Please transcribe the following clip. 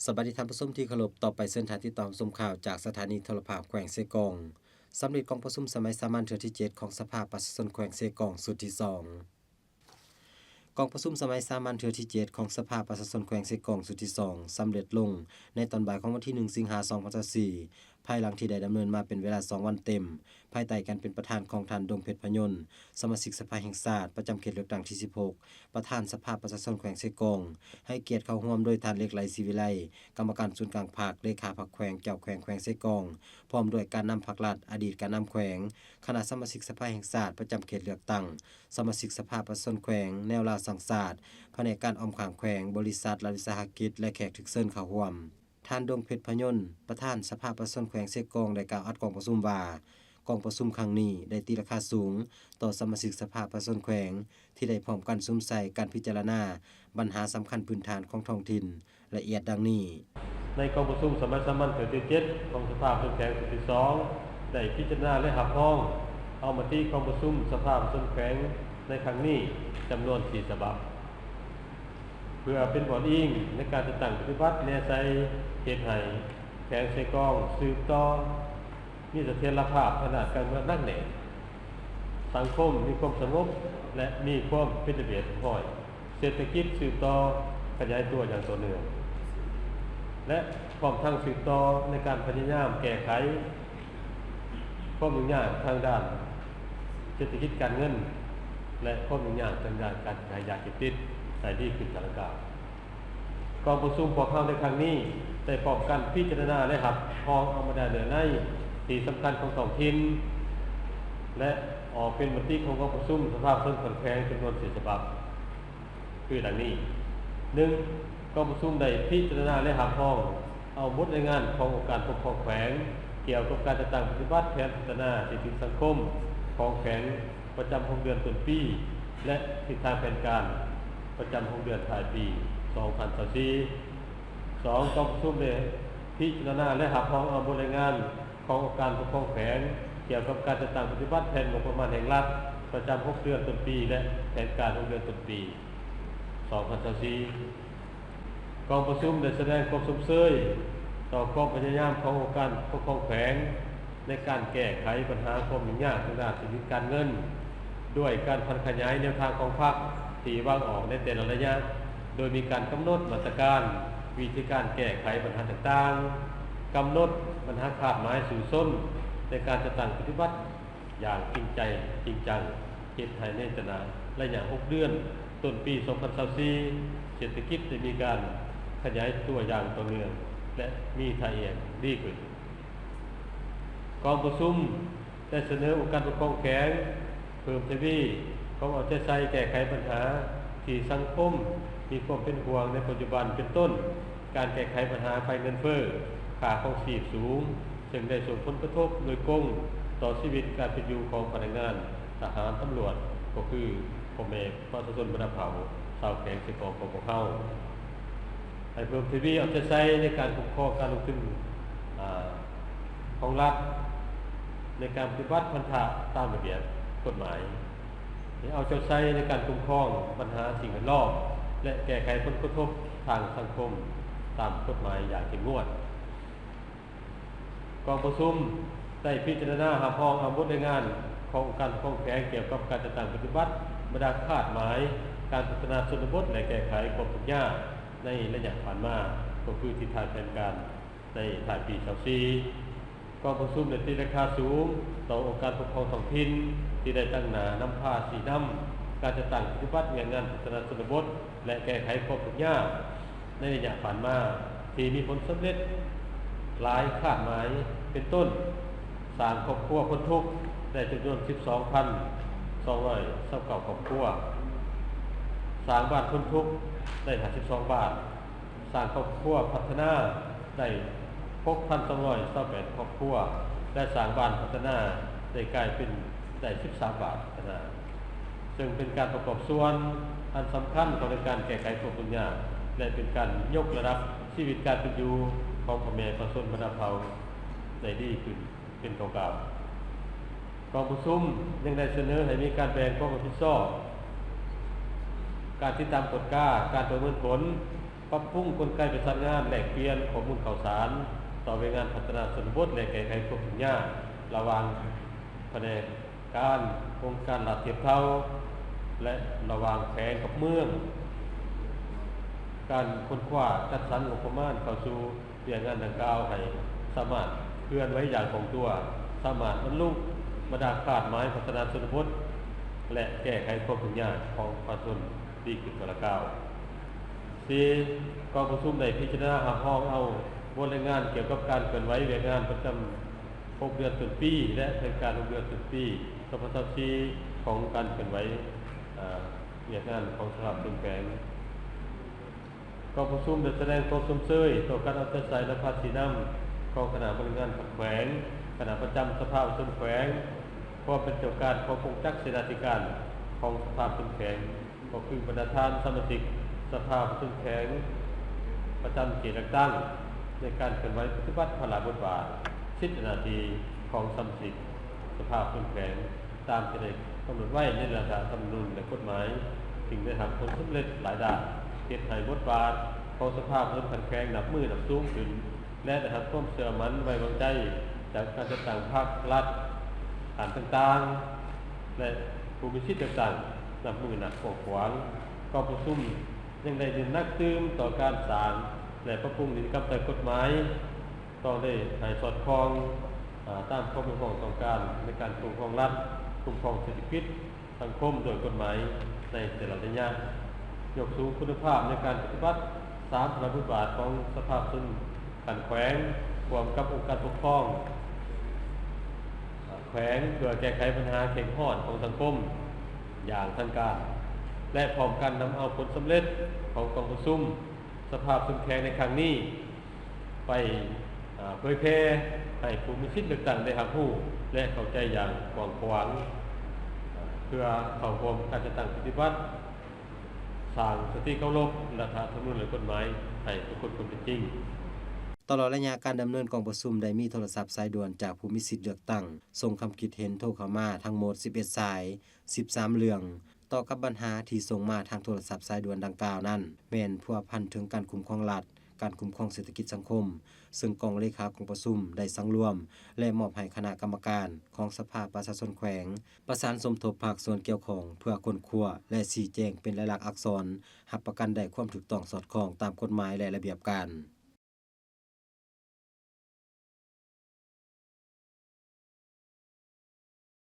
ສະບາຍດີທ່ານຜູ້ຊົມທີ່ເຄົາລົບ, ຕໍ່ໄປເຊີນທ່ານຕິດຕາມຊົມຂ່າວຈາກສະຖານີໂທລະພາບແຂວງເຊກອງ. ສຳເລັດກອງປະຊຸມສະໄໝສາມັນເທື່ອທີເຈັດຂອງສະພາປະຊາຊົນແຂວງເຊກອງຊຸດທີສອງ. ກອງປະຊຸມສະໄໝສາມັນເທື່ອທີເຈັດຂອງສະພາປະຊາຊົນແຂວງເຊກອງຊຸດທີສອງ ສຳເລັດລົງໃນຕອນບ່າຍຂອງວັນທີໜຶ່ງ ສິງຫາ ສອງພັນຊາວສີ່ ພາຍຫຼັງທີ່ໄດ້ດຳເນີນມາເປັນເວລາສອງວັນເຕັມ, ພາຍໃຕ້ການເປັນປະທານຂອງທ່ານ ດົງເພັດ ພະຍົນ, ສະມາຊິກສະພາແຫ່ງຊາດປະຈຳເຂດເລືອກຕັ້ງທີສິບຫົກ, ປະທານສະພາປະຊາຊົນແຂວງເຊກອງ, ໃຫ້ກຽດເຂົ້າຮ່ວມໂດຍທ່ານ ເຫຼັກໄຫຼ ສີວິໄລ, ກຳມະການສູນກາງພັກ, ເລຂາພັກແຂວງ, ເຈົ້າແຂວງແຂວງເຊກອງ, ພ້ອມດ້ວຍການນຳພັກລັດ, ອະດີດການນຳແຂວງ, ຄະນະສະມາຊິກສະພາແຫ່ງຊາດປະຈຳເຂດເລືອກຕັ້ງ, ສະມາຊິກສະພາປະຊາຊົນແຂວງ, ແນວລາວສ້າງຊາດ, ພະແນກການອ້ອມຂ້າງແຂວງ, ບໍລິສັດ, ລັດວິສາຫະກິດ ແລະ ແຂກຖືກເຊີນເຂົ້າຮ່ວມ. ທ່ານ ດົງເພັດ ພະຍົນ, ປະທານສະພາປະຊາຊົນແຂວງເຊກອງ ໄດ້ກ່າວອັດກອງປະຊຸມວ່າ, ກອງປະຊຸມຄັ້ງນີ້ໄດ້ຕີລາຄາສູງຕໍ່ສະມາຊິກສະພາປະຊາຊົນແຂວງ ທີ່ໄດ້ພ້ອມກັນສຸມໃສ່ການພິຈາລະນາບັນຫາສຳຄັນພື້ນຖານຂອງທ້ອງຖິ່ນລະອຽດດັ່ງນີ້. ໃນກອງປະຊຸມສະໄໝສາມັນເທື່ອທີເຈັດຂອງສະພາປະຊາຊົນແຂວງຊຸດທີສອງ ໄດ້ພິຈາລະນາ ແລະ ຮັບຮອງເອົາມະຕິກອງປະຊຸມສະພາປະຊາຊົນແຂວງໃນຄັ້ງນີ້ຈຳນວນສີ່ສະບັບ. ເພື່ອເປັນບ່ອນອີງໃນການຈັດຕັ້ງປະຕິບັດແນໃສ່ ເຮັດໃຫ້ແຂວງເຊກອງສືບຕໍ່ມີສະຖຽນລະພາບທາງດ້ານການເມືອງໜັກແໜ້ນ, ສັງຄົມມີຄວາມສະຫງົບ ແລະ ມີຄວາມເປັນລະບຽບຮຽບຮ້ອຍ, ເສດຖະກິດສືບຕໍ່ຂະຫຍາຍຕົວຢ່າງຕໍ່ເນື່ອງ ແລະ ພ້ອມທັງສືບຕໍ່ໃນການພະຍາຍາມແກ້ໄຂ ຄວາມຫຍຸ້ງຍາກທາງດ້ານເສດຖະກິດການເງິນ ແລະ ຄວາມຫຍຸ້ງຍາກທາງດ້ານການຂາຍຢາເສບຕິດໃຫ້ດີຂຶ້ນຕາມລຳດັບ. ກອງປະຊຸມພວກເຮົາໃນຄັ້ງນີ້ໄດ້ພ້ອມກັນພິຈາລະນາ ແລະ ຮັບຮອງເອົາບັນດາເນື້ອໃນທີ່ສຳຄັນຂອງທ້ອງຖິ່ນ ແລະ ອອກເປັນມະຕິຂອງກອງປະຊຸມສະພາປະຊາຊົນຂັ້ນແຂວງຈຳນວນສີ່ສະບັບ. ຄືດັ່ງນີ້. ໜຶ່ງ, ກອງປະຊຸມໄດ້ພິຈາລະນາ ແລະ ຮັບຮອງເອົາບົດລາຍງານຂອງອົງການປົກຄອງແຂວງ ກ່ຽວກັບການຈັດຕັ້ງປະຕິບັດແຜນພັດທະນາເສດຖະກິດສັງຄົມຂອງແຂວງປະຈຳຫົກເດືອນຕົ້ນປີ ແລະ ທິດທາງແຜນການປະຈຳຫົກເດືອນທ້າຍປີສອງພັນຊາວສີ່. ສອງ, ກອງປະຊຸມໄດ້ພິຈາລະນາ ແລະ ຮັບຮອງເອົາບົດລາຍງານ ຂອງອົງການປົກຄອງແຂວງ ກ່ຽວກັບການຈັດຕັ້ງປະຕິບັດແຜນງົບປະມານແຫ່ງລັດ ປະຈຳຫົກເດືອນຕົ້ນປີ ແລະ ແຜນການຫົກເດືອນຕົ້ນປີສອງພັນຊາວສີ່. ກອງປະຊຸມໄດ້ສະແດງຄວາມຊົມເຊີຍຕໍ່ຄວາມພະຍາຍາມຂອງອົງການປົກຄອງແຂວງ ໃນການແກ້ໄຂບັນຫາຄວາມຫຍຸ້ງຍາກທາງດ້ານເສດຖະກິດການເງິນ ດ້ວຍການຜັນຂະຫຍາຍແນວທາງຂອງພັກທີ່ວາງອອກໃນແຕ່ລະໄລຍະ, ໂດຍມີການກຳນົດມາດຕະການ, ວິທີການແກ້ໄຂບັນຫາຕ່າງໆ, ກຳນົດບັນຫາຄາດໝາຍສູ້ຊົນໃນການຈັດຕັ້ງປະຕິບັດຢ່າງຈິງໃຈຈິງຈັງ, ເຮັດໃຫ້ໃນແຕ່ລະໄລຍະຫົກເດືອນ ຕົ້ນປີສອງພັນຊາວສີ່ ເສດຖະກິດໄດ້ມີການຂະຫຍາຍຕົວຢ່າງຕໍ່ເນື່ອງ ແລະ ມີທ່າອຽງດີຂຶ້ນ. ກອງປະຊຸມໄດ້ສະເໜີອົງການປົກຄອງແຂວງເພີ່ມທະວີຄວາມເອົາໃຈໃສ່ແກ້ໄຂບັນຫາທີ່ສັງຄົມມີຄວາມເປັນຫ່ວງໃນປັດຈຸບັນ ເປັນຕົ້ນ ການແກ້ໄຂບັນຫາໄພເງິນເຟີ້, ຄ່າຄອງຊີບສູງ, ເຊິ່ງໄດ້ສົ່ງຜົນກະທົບໂດຍກົງຕໍ່ຊີວິດການເປັນຢູ່ຂອງພະນັກງານ, ທະຫານ, ຕຳຫຼວດ, ກໍຄືພໍ່ແມ່ປະຊາຊົນບັນດາເຜົ່າຊາວແຂວງເຊກອງຂອງພວກເຮົາ. ໃຫ້ເພີ່ມທະວີເອົາໃຈໃສ່ໃນການຄຸ້ມຄອງການລົງທຶນ ອາ ຂອງລັດ ໃນການປະຕິບັດພັນທະຕາມລະບຽບກົດໝາຍ, ໃຫ້ເອົາໃຈໃສ່ໃນການຄຸ້ມຄອງບັນຫາສິ່ງແວດລ້ອມ ແລະ ແກ້ໄຂຜົນກະທົບທາງສັງຄົມຕາມກົດໝາຍຢ່າງເຂັ້ມງວດ. ກອງປະຊຸມໄດ້ພິຈາລະນາຮັບຮອງເອົາບົດລາຍງານຂອງອົງການປົກຄອງແຂວງກ່ຽວກັບການຈັດຕັ້ງປະຕິບັດບັນດາຄາດໝາຍການພັດທະນາຊົນນະບົດ ແລະ ແກ້ໄຂຄວາມທຸກຍາກໃນໄລຍະຜ່ານມາ, ກໍຄືທິດທາງແຜນການໃນທ້າຍປີຊາວສີ່. ກອງປະຊຸມໄດ້ຕີລາຄາສູງຕໍ່ອົງການປົກຄອງທ້ອງຖິ່ນທີ່ໄດ້ຕັ້ງໜ້ານຳພາຊີ້ນຳການຈັດຕັ້ງປະຕິບັດວຽກງານພັດທະນາຊົນນະບົດ ແລະ ແກ້ໄຂຄວາມທຸກຍາກ ໃນໄລຍະຜ່ານມາທີ່ມີຜົນສຳເລັດຫຼາຍຄາດໝາຍ ເປັນຕົ້ນ ສ້າງຄອບຄົວພົ້ນທຸກໄດ້ຈຳນວນສິບສອງພັນສອງຮ້ອຍຊາວເກົ້າຄອບຄົວ, ສ້າງບ້ານພົ້ນທຸກໄດ້ຫ້າສິບສອງບ້ານ, ສ້າງຄອບຄົວພັດທະນາໄດ້ຫົກພັນສອງຮ້ອຍຊາວແປດຄອບຄົວ ແລະ ສ້າງບ້ານພັດທະນາໄດ້ກາຍເປັນໄດ້ສິບສາມບ້ານພັດທະນາ. ເຊິ່ງເປັນການປະກອບສ່ວນອັນສຳຄັນເຂົ້າໃນການແກ້ໄຂຄວາມທຸກຍາກ ແລະ ເປັນການຍົກລະດັບຊີວິດການເປັນຢູ່ຂອງພໍ່ແມ່ປະຊາຊົນບັນດາເຜົ່າໄດ້ດີຂຶ້ນເປັນເກົ່າໆ. ກອງປະຊຸມຍັງໄດ້ສະເໜີໃຫ້ມີການແບ່ງຄວາມຮັບຜິດຊອບ, ການຕິດຕາມກວດກາ, ການປະເມີນຜົນ, ປັບປຸງກົນໄກປະສານງານແລກປ່ຽນຂໍ້ມູນຂ່າວສານຕໍ່ວຽກງານພັດທະນາຊົນນະບົດ ແລະ ແກ້ໄຂຄວາມຫຍຸ້ງຍາກລະຫວ່າງພະແນກການອົງການລັດທຽບເທົ່າ ແລະ ລະຫວ່າງແຂວງກັບເມືອງ. ການຄົ້ນຄວ້າຈັດສັນງົບປະມານເຂົ້າສູ່ວຽກງານດັ່ງກ່າວໃຫ້ສາມາດເຄື່ອນໄຫວຢ່າງຄ່ອງຕົວ, ສາມາດບັນລຸບັນດາຄາດໝາຍພັດທະນາຊົນນະບົດ ແລະ ແກ້ໄຂຄວາມຫຍຸ້ງຍາກຂອງປະຊາຊົນດີຂຶ້ນທົ່ວລະກ້າວ. ສີ່, ກອງປະຊຸມໄດ້ພິຈາລະນາຮັບຮອງເອົາບົດລາຍງານກ່ຽວກັບການເຄື່ອນໄຫວວຽກງານປະຈຳຫົກເດືອນຕົ້ນປີ ແລະ ແຜນການຫົກເດືອນຕົ້ນປີສອງພັນຊາວສີ່ ຂອງການເຄື່ອນໄຫວ ອາ ວຽກງານຂອງສະພາປະຊາຊົນແຂວງ. ກອງປະຊຸມໄດ້ສະແດງຄວາມຊົມເຊີຍຕໍ່ການເອົາໃຈໃສ່ ແລະ ພາສີນຳຂອງຄະນະບໍລິຫານງານແຂວງ, ຄະນະປະຈຳສະພາປະຊາຊົນແຂວງ, ຄວາມເປັນເຈົ້າການຂອງກົງຈັກເສນາທິການຂອງສະພາປະຊາຊົນແຂວງ ກໍຄືບັນດາທ່ານສະມາຊິກສະພາປະຊາຊົນແຂວງປະຈຳເຂດເລືອກຕັ້ງ ໃນການເຄື່ອນໄຫວປະຕິບັດພາລະບົດບາດ, ສິດ ແລະ ໜ້າທີ່ຂອງສະມາຊິກສະພາປະຊາຊົນແຂວງ ຕາມທີ່ໄດ້ກຳນົດໄວ້ໃນລັດຖະທຳມະນູນ ແລະ ກົດໝາຍ, ຈຶ່ງໄດ້ຮັບຜົນສຳເລັດຫຼາຍດ້ານ, ເຮັດໃຫ້ບົດບາດຂອງສະພາປະຊາຊົນຂັ້ນແຂວງນັບມື້ນັບສູງຂຶ້ນ ແລະ ໄດ້ຮັບຄວາມເຊື່ອໝັ້ນໄວ້ວາງໃຈຈາກການຈັດຕັ້ງພັກລັດ ດ້ານຕ່າງໆ ແລະ ຜູ້ມີສິດເລືອກຕັ້ງນັບມື້ນັບກວ້າງຂວາງ. ກອງປະຊຸມຍັງໄດ້ເນັ້ນໜັກຕື່ມຕໍ່ການສ້າງ ແລະ ປັບປຸງນິຕິກຳໃຕ້ກົດໝາຍ ຕ້ອງໄດ້ໃຫ້ສອດຄ່ອງ ອາ ຕາມຄວາມຮຽກຮ້ອງຕ້ອງການໃນການຄຸ້ມຄອງລັດ, ຄຸ້ມຄອງເສດຖະກິດ ສັງຄົມດ້ວຍກົດໝາຍໃນແຕ່ລະໄລຍະ, ຍົກສູງຄຸນນະພາບໃນການປະຕິບັດສາມພາລະບົດບາດຂອງສະພາປະຊາຊົນຂັ້ນແຂວງ ຮ່ວມກັບອົງການປົກຄອງແຂວງ ເພື່ອແກ້ໄຂບັນຫາເຄັ່ງຮ້ອນຂອງສັງຄົມຢ່າງທັນການ ແລະ ພ້ອມກັນນຳເອົາຜົນສຳເລັດຂອງກອງປະຊຸມສະພາປະຊາຊົນແຂວງໃນຄັ້ງນີ້ ໄປ ອາ ເຜີຍແຜ່ໃຫ້ຜູ້ມີສິດເລືອກຕັ້ງໄດ້ຮັບຮູ້ ແລະ ເຂົ້າໃຈຢ່າງກວ້າງຂວາງ ເພື່ອເຂົ້າຮ່ວມການຈັດຕັ້ງປະຕິບັດ, ສ້າງສະຕິເຄົາລົບລັດຖະທຳມະນູນ ແລະ ກົດໝາຍໃຫ້ປາກົດຄວາມເປັນຈິງ. ຕະຫຼອດໄລຍະການດຳເນີນກອງປະຊຸມ ໄດ້ມີໂທລະສັບສາຍດ່ວນຈາກຜູ້ມີສິດເລືອກຕັ້ງ ສົ່ງຄຳຄິດເຫັນໂທເຂົ້າມາທັງໝົດສິບເອັດສາຍ, ສິບສາມເລື່ອງ. ຕໍ່ກັບບັນຫາທີ່ສົ່ງມາທາງໂທລະສັບສາຍດ່ວນດັ່ງກ່າວນັ້ນ ແມ່ນພົວພັນເຖິງການຄຸ້ມຄອງລັດ, ການຄຸ້ມຄອງເສດຖະກິດສັງຄົມ, ເຊິ່ງກອງເລຂາກອງປະຊຸມໄດ້ສັງລວມ ແລະ ມອບໃຫ້ຄະນະກຳມະການຂອງສະພາປະຊາຊົນແຂວງ ປະສານສົມທົບພາກສ່ວນກ່ຽວຂ້ອງ ເພື່ອຄົ້ນຄວ້າ ແລະ ຊີ້ແຈງເປັນລາຍລັກອັກສອນ, ຮັບປະກັນໄດ້ຄວາມຖືກຕ້ອງສອດຄ່ອງຕາມກົດໝາຍ ແລະ ລະບຽບການ.